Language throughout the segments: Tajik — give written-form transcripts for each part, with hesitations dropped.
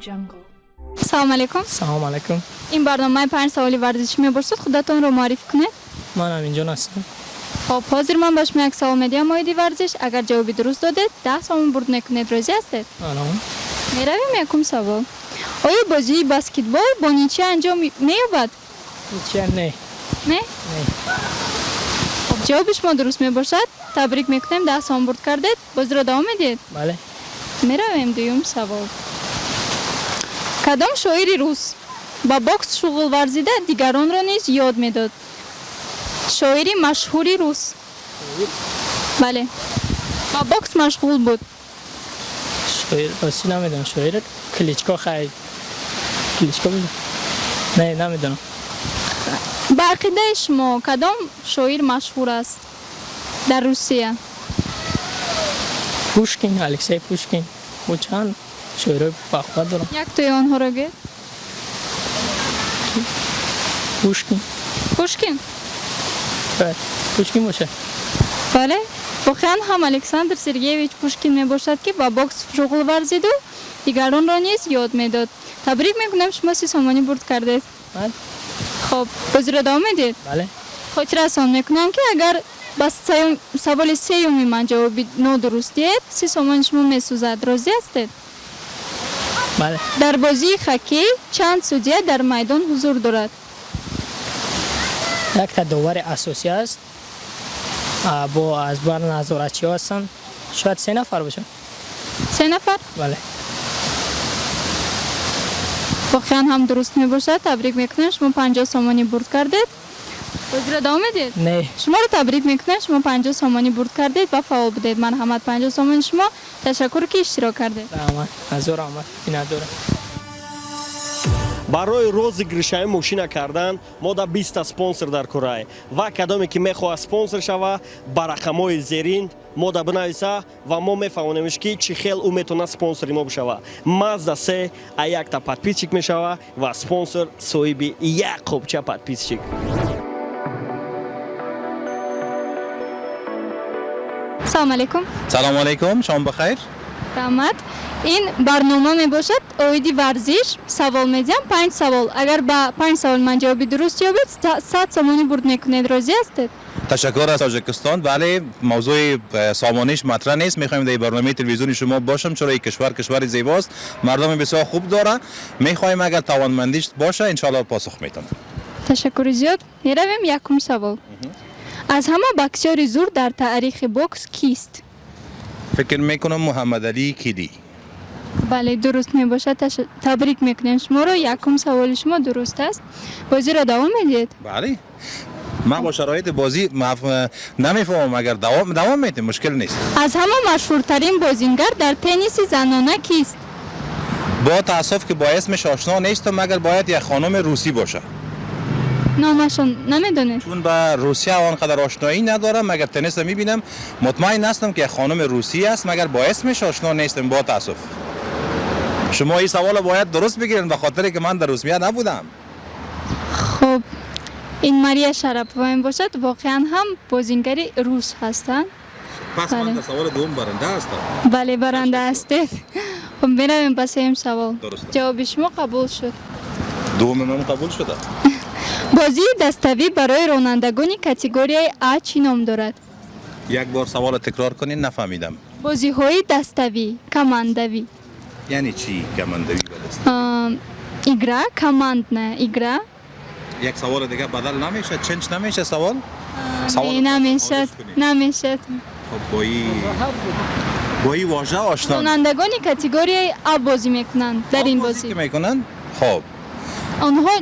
Jungle. Салом алейкум. Салом алейкум. Ин барномаи панҷ саволи варзишӣ мебошад. Худатонро муаррифӣ кунед. Ман Аминҷон ҳастам. Хоб, ҳозир ман ба шумо як савол медиҳам оиди варзиш. Агар ҷавоби дуруст додед, 10 сомон бурд мекунед. Розӣ ҳастед? Аном. Меравем якум савол. Оё бозии баскетбол бо ничья анҷом меёбад? Ничья не. Не? Не. Хоб, ҷавоби шумо дуруст мебошад. Табрик мекунем, 10 сомон бурд кардед. Бозиро давом медиҳед? Бале. Меравем дуюм савол. Кадом шоири рус ба бокс шуғл варзида, дигаронро низ ёд медод? Шоири машҳури рус, бале, ба бокс машғул буд. Шоир, ростӣ намедонам. Шоир Кличко, хай. Кличко буд? Не, намедонам. Ба ақидаи шумо, кадом шоир машҳур аст дар Русия? Пушкин, Алексей Пушкин. Бо чанд шоирои бахувват дорам. Яктои онҳоро гӯед. Пушкин. Пушкин? Шояд Пушкин боша. Бале, воқеан ҳам Александр Сергеевич Пушкин мебошад, ки ба бокс шуғл варзиду дигаронро низ ёд медод. Табрик мекунам, шумо 30 сомонӣ бурд кардед. Бале. Хоб, бозиро давом медиҳед? Бале. Хотиррасон мекунам, ки агар ба саволи сеюми ман ҷавоби нодуруст диҳед, 30 сомони шумо месӯзад. Розӣ ҳастед? Бале. Дар бозии хоккей чанд судья дар майдон ҳузур дорад? Якта довари асосӣ аст. Бо аз бар назоратчиҳо ҳастанд. Шояд се нафар бошанд. Се нафар? Бале. Воқеан ҳам дуруст мебошад. Табрик мекунам, шумо 50 сомонӣ бурд кардед. Бозиро давом медиҳед? Не. Шуморо табрик мекунам, шумо 50 сомонӣ бурд кардед ва фаъол будед. Марҳамат, 50 сомони шумо. Ташаккур, ки иштирок кардед. Раҳмат. Ҳазор раҳмат. Миннатдорам. Барои розыгрыш аи мошина кардан мо да 20-та спонсор дар курай ва кадоме ки мехоҳад спонсор шава, ба рақамҳои зерин мо да бинависа ва мо мефаҳмонемш, ки чӣ хел ӯ метавонад спонсори мо бишава. Мазда се а якта подписчик мешава ва спонсор соҳиби як қопча подписчик. Салом алейкум. Салом алейкум, шом бахайр. Раҳмат. Ин барнома мебошад оиди варзиш. Савол медиҳам, панҷ савол. Агар ба панҷ савол ман ҷавоби дуруст ёбед, 100 сомонӣ бурд мекунед. Розӣ ҳастед? Ташаккур аз Тоҷикистон. Бале, мавзӯи сомониш матраҳ нест. Мехоҳем дар барномаи телевизиони шумо бошам, чаро ин кишвар кишвари зебост, мардуми бисёр хуб дора. Мехоҳем, агар тавонмандиш боша, иншоалло посух метам. Ташаккури зиёд. Меравем якум савол. Аз ҳама боксёри зур дар таърихи бокс кист? Фикр мекунам, Муҳаммад Алӣ Кили. Бале, дуруст мебошад. Табрик мекунем шуморо, якум саволи шумо дуруст аст. Бозиро давом медиҳед? Бале, ман бо шароити бозӣ намефаҳмам, агар давом метем, мушкил нест. Аз ҳама машҳуртарин бозингар дар тенниси занона кист? Бо таассуф, ки бо اسمش آشنا نیستم، مگر باید یک خانم روسی باشه. Номашон намедонед? چون به روسیه آنقدر آشنایی ندارم، مگر تنیس رو میبینم. مطمئن هستم که یک خانم روسی است، مگر با اسمش آشنا نیستم با تاسف. شما این سوال رو باید درست بگیرین، به خاطر که من در روسیه نبودم. Хуб, ин Мария Шарапова мебошад. Воқеан ҳам бозингари рус ҳастанд. پس من در سوال دوم برنده هستم. Бале, баранда ҳастед. Хуб, меравем ба сеюм савол. Дуруст. Ҷавоби шумо қабул шуд. دوم من قبول شده. Бозии даставӣ барои ронандагони категорияи А чӣ ном дорад? یک بار سوال تکرار کنین، نفهمیدم. Бозиҳои даставӣ, командавӣ. یعنی چی командавӣ و دست؟ Игра, командная игра. یک سوال دیگه بدل نمیشه؟ change نمیشه سوال؟ Не, намешад. Намешад. خب، با این واژه آشنا Ронандагони категорияи А бозӣ мекунанд дар ин бозӣ бозӣ. که میکنن، خب. Онҳо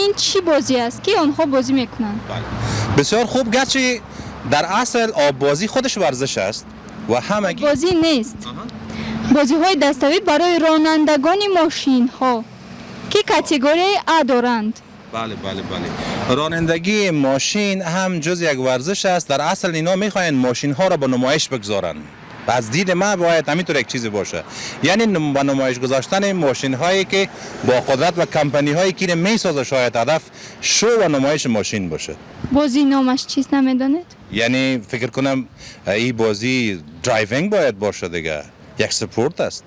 ин чӣ бозӣ аст, ки онҳо бозӣ мекунанд? بله. بسیار خوب. گرچه در اصل آب بازی خودش ورزش است و همگی Бозӣ нест. Бозиҳои даставӣ барои ронандагони мошинҳо, ки категорияи А доранд. بله، رانندگی ماشین هم جز یک ورزش است. در اصل اینا میخواین ماشین ها را به نمایش بگذارن. از دید من باید همینطور یک چیزی باشه، یعنی به نمایش گذاشتن ماشین هایی که با قدرت و کمپانی هایی که میسازه، شاید هدف شو و نمایش ماشین باشه. Бозӣ номаш чист, намедонед? یعنی فکر کنم این بازی driving باید باشه دیگه، یک سپورت است.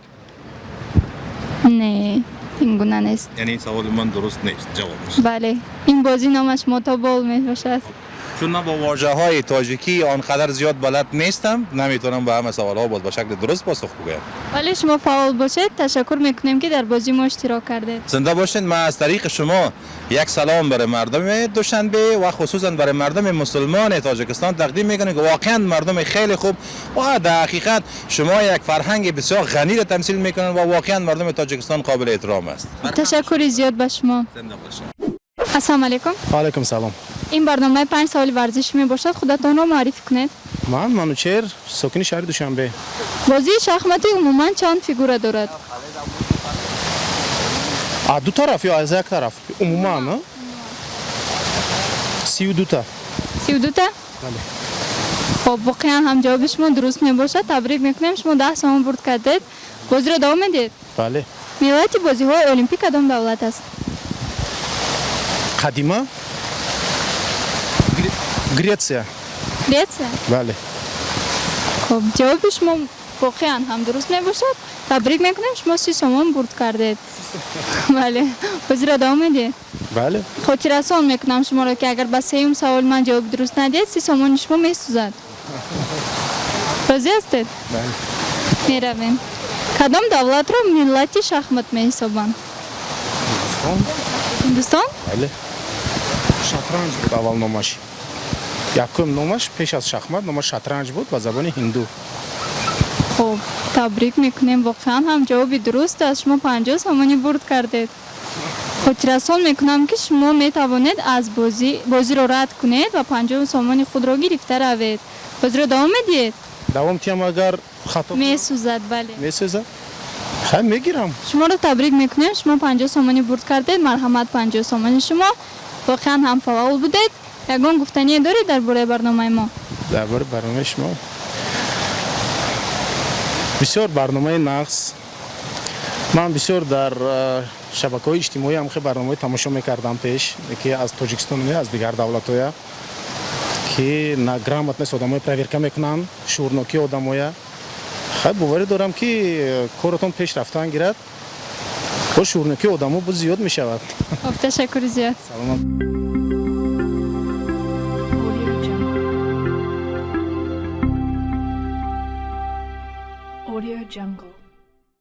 Не, ин гуна нест. Яъне ин саволи ман дуруст нест ҷавобаш? Бале, ин бозӣ номаш мотобол мебошад. Чун ман бо важаҳои тоҷикӣ он қадар зиёд балад нестам, наметавонам ба ҳама саволҳо боз ба шакли дуруст посух бигӯям. Вале шумо фаъол бошед. Ташаккур мекунем, ки дар бозии мо иштирок кардед. Зинда бошед. Ман аз тариқи шумо як салом барои мардуми Душанбе ва хусусан барои мардуми мусулмони Тоҷикистон тақдим мекунем, ки воқеан мардуми хеле хуб ва дар ҳақиқат шумо як фарҳанги бисёр ғаниро тамсил мекунанд ва воқеан мардуми Тоҷикистон қобили эҳтиром аст. Ташаккури зиёд ба шумо. Зинда бошед. Ассалому алайкум. Алайкум салом. Ин барномаи панҷ саволи варзишӣ мебошад. Худатонро муаррифӣ кунед. Ман Манучер, сокини шаҳри Душанбе. Бозии шахматӣ умуман чанд фигура дорад? А ду тараф ё аз як тараф? Умуман, а? 32-та. 32-та? Бале. Хоб, воқеан ҳам ҷавоби шумо дуруст мебошад. Табрик мекунем, шумо 10 сомон бурд кардед. Бозиро давом медиҳед? Бале. Миллати бозиҳои олимпӣ кадом давлат аст? Қадима? Греция. Греция? Бале. Хоб, ҷавоби шумо воқеан ҳам дуруст мебошад. Табрик мекунем, шумо 30 сомон бурд кардед. Бале, бозиро давом медиҳед? Бале. Хотиррасон мекунам шуморо, ки агар ба сеюм саволи ман ҷавоби дуруст надиҳед, 30 сомони шумо месӯзад. Розӣ ҳастед? Бале. Меравем. Кадом давлатро миллати шахмат меҳисобанд? Ҳиндустон. Ҳиндустон? Бале. Шатранҷ буд аввал номаш. Якум номаш пеш аз шахмат номаш шатранҷ буд ба забони ҳинду. Хуб, табрик мекунем, воқеан ҳам ҷавоби дуруст аст. Шумо 50 сомонӣ бурд кардед. Хотиррасон мекунам, ки шумо метавонед аз бозӣ бозиро рад кунед ва 50 сомони худро гирифта равед. Бозиро давом медиҳед? Давом тиям, агар хато Месӯзад, бале. Месӯзад? Хай, мегирам. Шуморо табрик мекунем, шумо 50 сомонӣ бурд кардед. Марҳамат, 50 сомони шумо. Воқеан ҳам фаъол будед. Ягон гуфтание доред дар бораи барномаи мо? Дар бораи барномаи шумо, бисёр барномаи нағз. Ман бисёр дар шабакаҳои иҷтимоӣ ҳам хеле барномаҳои тамошо мекардам пеш, ки аз Тоҷикистон не, аз дигар давлатҳоя, ки на грамотность одамоя проверка мекунанд, шуурнокии одамоя. Хай, боварӣ дорам, ки коротон пеш рафтан гирад, бо шуурнокии одамо боз зиёд мешавад. Хоб, ташаккури зиёд. Саломат. Audio Jungle. Audio Jungle.